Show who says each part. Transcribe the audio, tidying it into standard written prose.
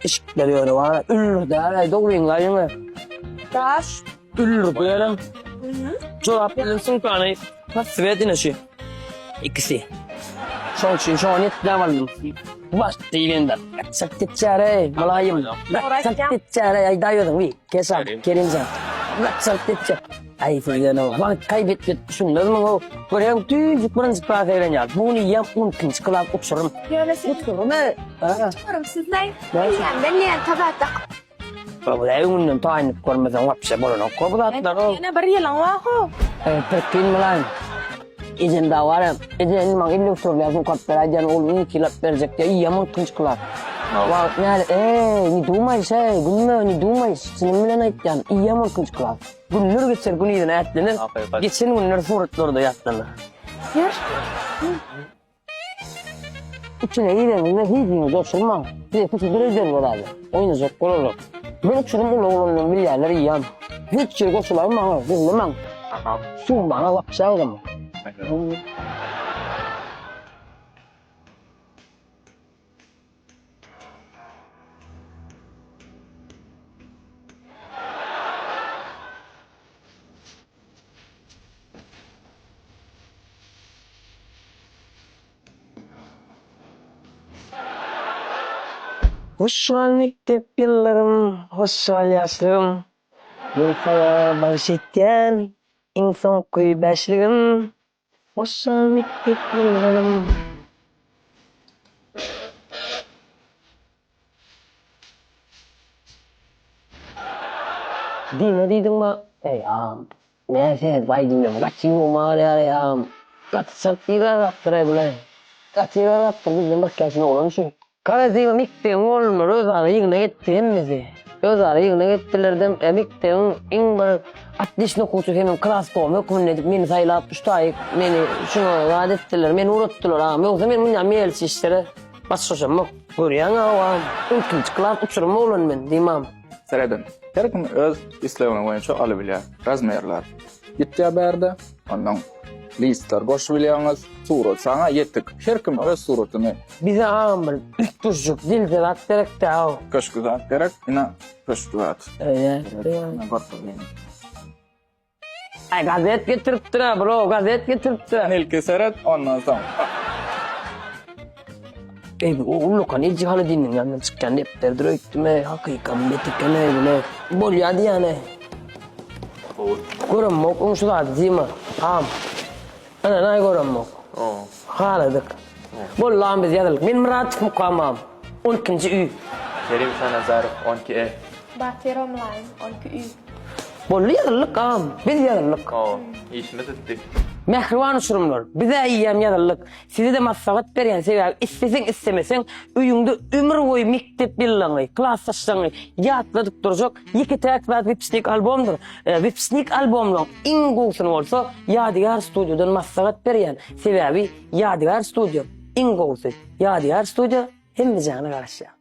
Speaker 1: Eşikler ýöne bar. Üllür däl, dogryňy aýyň.
Speaker 2: Daş.
Speaker 1: Üllür bu ýerem. Jogap bilen sumkany tassyp et ine şu. Ikisi. Şoň üçin şoňa niýetläp aldym. Baş diýlende. Çak gitjäre, mylaýym. Çak gitjäre, aýdaý özüň bi. Keşan, Kerimjan. Çak gitjä. Aý sizden o wagt kaýbetmek düşünmezmiň o? Görýäň tüýjük birinji klasa gelen ýaly. Bu gün ýa on ikinji klas uçurym.
Speaker 2: Ýöne siz
Speaker 1: Uçurym e.
Speaker 2: Uçurym siz näý? Bilýän, bilýän tazatda.
Speaker 1: Bu öňünden taýynlyk görmeseň wapşe bolanok bu zatlar.
Speaker 2: Ýene bir ýylyň bar ho.
Speaker 1: Prikyn mylaýym. Ejem dagy bar eje indi maňa 50 uçurylýar sukap ber aýdýan oglum 2 ýyl alyp berjek diýýär iýýäm on ikinji klas. Wagt näle eý ne dumaýyş eý gülme ne dumaýyş çynym bilen aýtýan iýýäm on ikinji klas. Günler geçer gün yzyna ätlener geçen günler suratlarda ýatlanar.
Speaker 2: Ýör.
Speaker 1: Içine gireniňde hiç ýeňi goşulmaň. Size küçük bir öýden bolady. Oýnajak bolarlar. Bir uçurym ulag bolandan bilýärler iýýän. Hiç ýeri goşulaýmaň, gizlemäň. Suw maňa wapşe o zaman. Hoş gal mekdep ýyllarym, hoş gal ýaşlygym. Men saňa bagyş etýän iň soňky bäşligim. Hoş gal mekdep ýyllarym. Diňle diýdiň ma. Eý agam. Näse baý diýmem gaty ýüregim agyrýar eý agam. Gaty çalt ýygarapdyr eý bulaý. Gaty ýygarapdyr bizden bir käsin oglan şu. Garaz diýme mekdebiň oglanlary özara ýygnak etdi hemmesi. Özara ýygnak etdilerdem e mekdebiň iň bir otliçny okuwçysy hemem klaskomy hökmünde edip meni saýlap şu taýyk meni şuňa zat etdiler meni ugratdylar agam ýogsa men mundan melçe işlere baş goşamok. Görýäň agam ilkinji klas uçurym oglan men diýmam.
Speaker 3: Serediň. Her kim öz islegine boýunça alybilýär. Razmerler. Gitýär bärde. Ondan listler goşup bilýäňiz. Surat saňa ýetik. Her kim öz suratyny.
Speaker 1: Bize agam bir üç burçluk dilde zat gerekdi aw.
Speaker 3: Köşkli zat gerek. Ine köşkli zat.
Speaker 1: Öýe.
Speaker 3: Ine görkezeyim.
Speaker 1: Aý gazet getiripdir-ä bro, gazet getiripdir.
Speaker 3: Sen ilki seret, ondan soň.
Speaker 1: Eý, bu ullakan Eji Halidiniň ýanyndan çykýan depderdir öýtdüm-eý, hakykam bet eken-eý bu-le. Bolýa diýýän-eý.
Speaker 3: Gowy.
Speaker 1: Göremok öň şu zady diýme, agam. Ynanaý göremok. Haladyk. Boldy agam biz ýazyldyk. Men Muratow Mukam agam. On ikinji üý.
Speaker 4: Kerim Şanazarow, 12 E.
Speaker 2: Batyr Omlaýyn, 12 Ü.
Speaker 1: Boldy ýazyldyk agam. Biz ýazyldyk.
Speaker 4: Hawa, işimiz bitdi.
Speaker 1: Mähriban uçurymlar, biz-ä eýýäm ýazyldyk. Size-de maslahat berýän, sebäbi isleseň-islemeseň öýüňde ömür boýy mekdep ýyllaryňy, klasdaşlaryňy ýatladyp durjak ýeke-täk zat Wipsnik albomdyr. Wipsnik albomlaryň iň gowusyny bolsa Ýadygär studiýadan maslahat berýän, sebäbi Ýadygär studiýa iň gowusy. Ýadygär studiýa hemmejäňize garaşýar.